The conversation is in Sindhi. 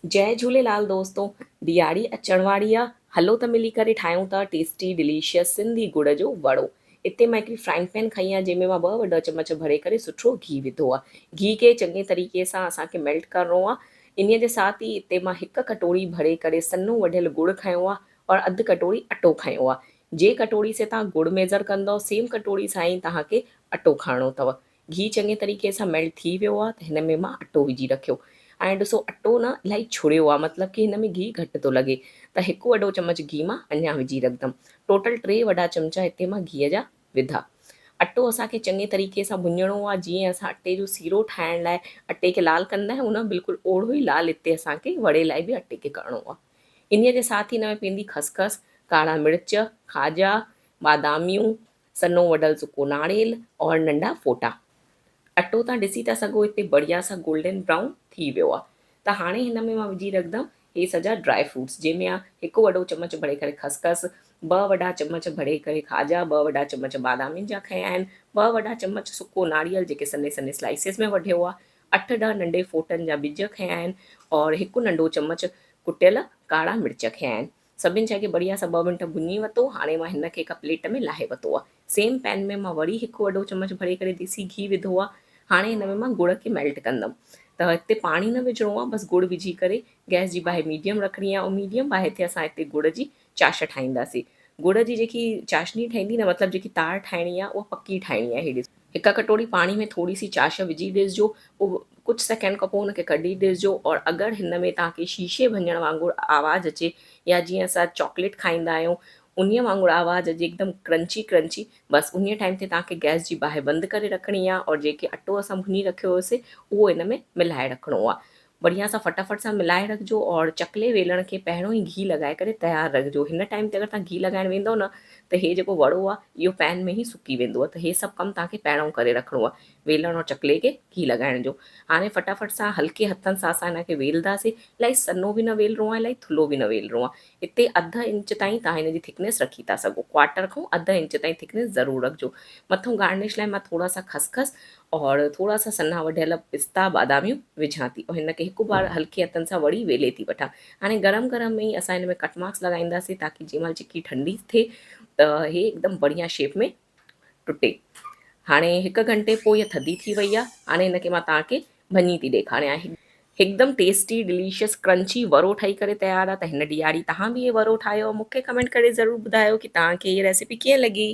جئي جهوليلال دوستو ڏياري اچڻ واري آ هلو ته ملي ڪري ٺاهيون ٿا ٽيسٽي ڊليشس سنڌي ڳڙ جو وڙو اتي مان هڪڙي فرائنگ پين کنئي آ جنهن ۾ مان ٻه وڏا چمچ ڀري ڪري سٺو گهي وڌو آ گهي کي چڱي طريقي سان اسان کي ميلٽ ڪرڻو آ انهي جي ساٿ ئي اتي مان هڪ ڪٽوري ڀري ڪري سنهو وڍيل ڳڙ کنيو آ اور اڌ ڪٽوري اٽو کنيو آ جي ڪٽوري سي توهان ڳڙ ميزر ڪندؤ سيم ڪٽوري سان ئي توهان کي اٽو کڻڻو اٿو گيهه چڱي طريقي سان ميلٽ ٿي ويو آ ته هن ۾ مان اٽو وجهي رکيو ۽ ڏسو اٽو نه الاهي ڇڙيو آ مطلب ڪي هن ۾ گيهه گهٽ ٿو لڳي ته هڪ وڏو چمچ گيهه مان اڃا وجهي رکدم ٽوٽل ٽي وڏا چمچا هتي مان گيهه جا وڌا. اٽو اسان کي چڱي طريقي سان ڀڃڻو آ جيئن اسان اٽي جو سيرو ٺاهڻ لاء اٽي کي لال ڪندا آهيون نه بلڪل اوڙو ئي لال هتي اسان کي وڙي لاء به اٽي کي ڪرڻو آ. انهي جي ساٿ ئي هن ۾ پوندي خسخس، ڪارا مرچ، کاڄا، باداميون، سنهو وڍل سڪو ناڙيل اور ننڍا ڦوٽا. اٽو تان ڏسي ٿا سگهو هتي بڙيا سان گولڊن برائون ٿي ويو آ ته هاڻي هن ۾ مان وجهي رکدم هي سڄا ڊرائي فروٽس جنهن ۾ آ هڪ وڏو چمچ ڀري ڪري خسخس، ٻه وڏا چمچ ڀري ڪري کاڄا، ٻه وڏا چمچ بادامين جا کنيا آهن، ٻه وڏا چمچ سڪو ناڙيل جيڪي سنهي سنهي سلائسز ۾ وڍيو آ، اٺ ڏهه ننڍي ڦوٽن جا ٻج کنيا آهن اور هڪ ننڍو چمچ ڪٽيل ڪارا مرچ کنيا آهن. سڀن شيء کي بڙيا سان ٻه منٽ ڀڃي وتو. هاڻي مان هن کي هڪ پليٽ ۾ لاهي وتو آ. سيم پين ۾ مان وري هڪ وڏو چمچ ڀري ڪري ديسي گهي وڌو آ. هاڻي هن ۾ مان ڳڙ کي ميلٽ ڪندم. ته هتي پاڻي نه وجهڻو آ بس ڳڙ وجهي ڪري گئس جي باهه ميڊيم رکڻي آ ۽ ميڊيم باهه تي اسان هتي ڳڙ جي چاش ٺاهينداسين. ڳڙ جي جيڪي چاشني ٺهندي نه مطلب جيڪي تار ٺاهڻي آ اها پڪي ٺاهڻي آ. هي ڏسو. هڪ ڪٽوري پاڻي ۾ ٿوري سي چاش وجهي ڏسجو پوء ڪجهه سيڪنڊ کان پوء ان کي ڪڍي ڏسجو اور اگر هن ۾ توهان کي شيشي ڀڃڻ وانگر آواز اچي يا جيئن اسان چاڪليٽ کائيندا آهيون انهي وانگر آواز اچي هڪدم ڪرنچي ڪرنچي بس انهي ٽائيم تي توهان کي گئس جي باهه بند ڪري رکڻي آهي اور جيڪي اٽو اسان ڀڃي رکيو هيوسي اهو هن ۾ ملائي رکڻو آهي بڙهيا سان فٽافٽ سان ملائي رکجو اور چڪلي ويلڻ کي پهريون ئي گهي لڳائي ڪري تيار رکجو هن ٽائيم تي اگر توهان گهي لڳائڻ ويندو نه ته هي جيڪو وڙو آهي اهو پين ۾ ئي سڪي ويندو ته هي سڀ ڪم توهان کي پهريون ڪري رکڻو آهي ويلڻ اور چڪلي کي گهي لڳائڻ جو هاڻي فٽافٽ سان هلڪي هٿن سان اسان هن کي ويلنداسي الاهي سنهو به نه ويلڻو آهي الاهي ٿلهو به نه ويلڻو آهي هتي اڌ انچ تائين توهان هن جي ٿڪنيس رکي ٿا سگهو ڪوارٽر کان اڌ انچ تائين ٿڪنيس ضرور رکجو مٿون گارنش لاء مان ٿورا سا خسخس اور ٿورا سا سنها وڍيل پستا باداميون وجهان ٿي اور هن کي هڪ بار هلڪي هٿن سان وڙي ويلي ٿي وٺان. هاڻي گرم گرم ۾ ئي اسان هن ۾ ڪٽ مارڪس لڳائينداسين تاڪي جنهن مهل چڪي ٺنڊي ٿئي ته هي هڪدم بڙهيا شيپ ۾ ٽٽي. هاڻي هڪ گهنٽي پوء هي ٿڌي ٿي وئي آهي. هاڻي هن کي مان توهان کي ڀڃي ٿي ڏيکاريان. هڪدم ٽيسٽي ڊليشس ڪرنچي ورو ٺهي ڪري تيار آهي ته هن ڏياري توهان به هي ورو ٺاهيو مون کي ڪمينٽ ڪري ضرور ٻڌايو ڪي توهان کي هي ريسيپي ڪيئن لڳي.